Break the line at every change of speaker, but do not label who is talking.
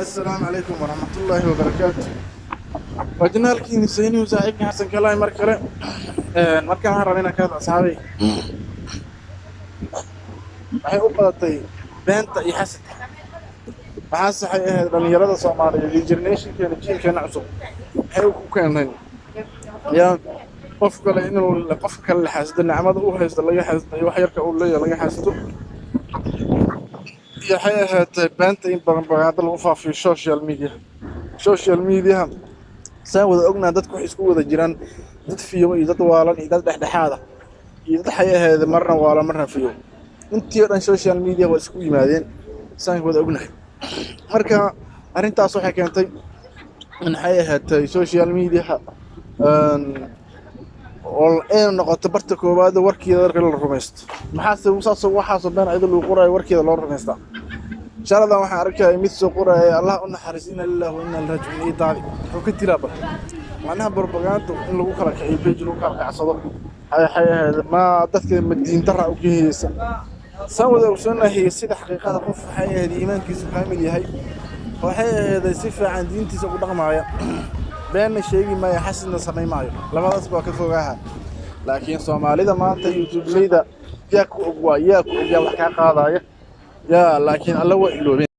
Assalaamu calaykum waraxmatullaahi wabarakaatu. Waa janaalkiini Sayniyu, saaxiibka Xasan Kalaay mar kale. Markaan waxaan rabaa inaan ka hadlo, asxaabay, waxay u badatay beenta iyo xasadka. Maxaa saxay ahayd dhalinyarada Soomaaliyeed iyo generationkeena, jiilkeena cusub? Maxay ku keentay yaa qof kale inuu qofka kale la xasdo, nicmada uu haysto laga xasdo, iyo wax yarka uu leeyahay laga xasdo, iyo waxay ahaatay beenta in propaganda lagu faafiyo social media? Social mediaha saan wada ognaha, dadku waxay isku wada jiraan dad fiyo iyo dad waalan iyo dad dhexdhexaada iyo dad waxay ahayd marna waalan marna fiyo. Intii oo dhan social media waa isku yimaadeen, saan wada ognahay. Marka arrintaas waxay keentay in waxay ahaatay social mediaha oo inay noqoto barta koowaad warkeeda marka la rumaysto. Maxaase saas waxaasoo been ayada lagu qoraayo warkeeda loo rumaystaa? Shaladan waxaan arkayay mid soo qoraya "Allah u naxariis, inna lillahi wa inna ilaihi raajicuun" iyo daadi wuxuu ka tilaa bal macnaha propaganda in lagu kala kiciyo, page lagu kala kacsado. Waxay ahayd ma dadka ma diin darra u geheysa? Saan wada ogsoonahay, sida xaqiiqada, qof waxay ahayd iimaankiisu kaamil yahay, waxay ahayd si fiican diintiisa ugu dhaqmaaya, beenna sheegi maayo, xasidna samayn maayo, labadaas baa ka fogaaha. Laakiin Soomaalida maanta youtubeleyda yaa ku og, waa yaa ku og, yaa wax kaa qaadaya yaa, laakiin Alla waa iloobeen.